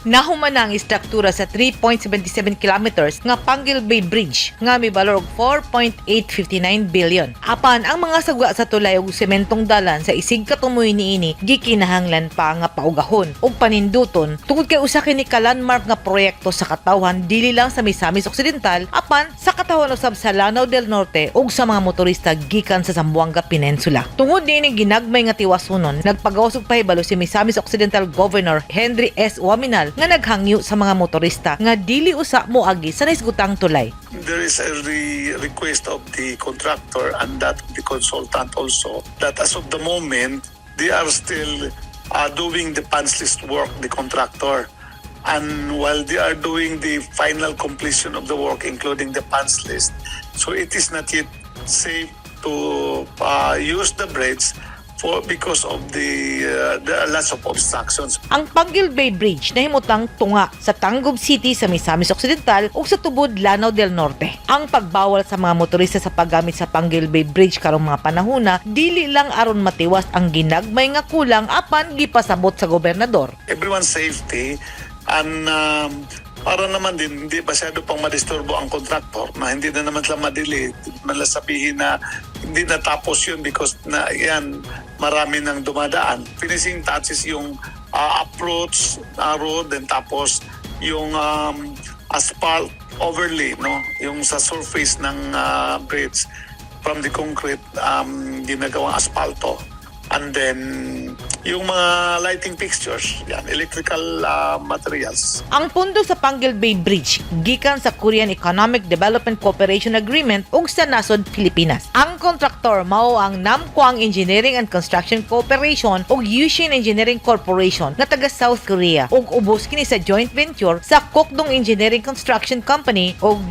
Nahuman na ang istruktura sa 3.77 kilometers nga Panguil Bay Bridge nga mibalor og 4.859 billion. Apan ang mga suga sa tulay ug sementong dalan sa isig katumoy niini gikinahanglan pa nga paugahon ug paninduton tungod kay usa kini ka landmark nga proyekto sa katawhan dili lang sa Misamis Occidental apan sa katawhan usab sa Lanao del Norte ug sa mga motorista gikan sa Zamboanga Peninsula. Tungod niini ginagmay nga tiwasunon, nagpagawas og pahibalo si Misamis Occidental Governor Henry S. Oaminal nga naghangyo sa mga motorista nga dili usa moagi sa nahisgutang tulay. There is a request of the contractor and that of the consultant also that as of the moment they are still doing the punch list work, the contractor. And while they are doing the final completion of the work, including the punch list, so it is not yet safe to use the bridge for because of there are lots of obstructions. Ang Panguil Bay Bridge nahimutang tunga sa Tangub City sa Misamis Occidental ug sa Tubod, Lanao del Norte. Ang pagbawal sa mga motorista sa paggamit sa Panguil Bay Bridge karong mga panahona dili lang aron matiwas ang ginagmay nga kulang apan gipasabot sa gobernador. Everyone's safety and para naman din hindi masyado pang madisturbo ang contractor na hindi na naman sila ma-delay, man lang sabihin na hindi natapos yun because na yan marami nang dumadaan. Finishing touches yung approach road and tapos yung asphalt overlay, no, yung sa surface ng bridge from the concrete ginagawang aspalto. And then, yung mga lighting fixtures, yan, electrical materials. Ang pundo sa Panguil Bay Bridge gikan sa Korean Economic Development Cooperation Agreement ug sa Nasod Pilipinas. Ang kontraktor mao ang Namkwang Engineering and Construction Corporation ug Yushin Engineering Corporation nga taga South Korea ug ubos kini sa joint venture sa Kokdong Engineering Construction Company ug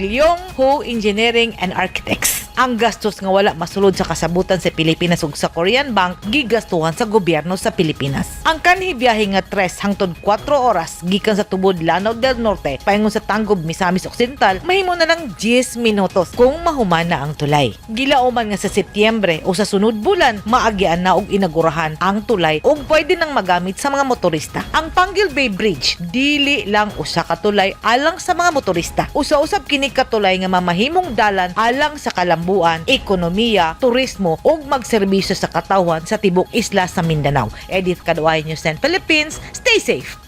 Ho Engineering and Architects. Ang gastos nga wala masulod sa kasabutan sa Pilipinas ug sa Korean Bank gigastuhan sa gobyerno sa Pilipinas. Ang kanhi biyahe nga 3 hangtod 4 oras gikan sa Tubod, Lanao del Norte paingon sa Tangub, Misamis Occidental mahimo na lang 10 minutos kung mahuman na ang tulay. Gilauman nga sa Setyembre o sa sunod bulan maagian na og inagurahan ang tulay ug pwede nang magamit sa mga motorista. Ang Panguil Bay Bridge dili lang usa ka tulay alang sa mga motorista. Usa-usab kini ka tulay nga mamahimong dalan alang sa kalambuan, ekonomiya, turismo ug magserbisyo sa katawhan sa tibok isla sa Mindanao. Edith Kaduay, News 10 Philippines. Stay safe.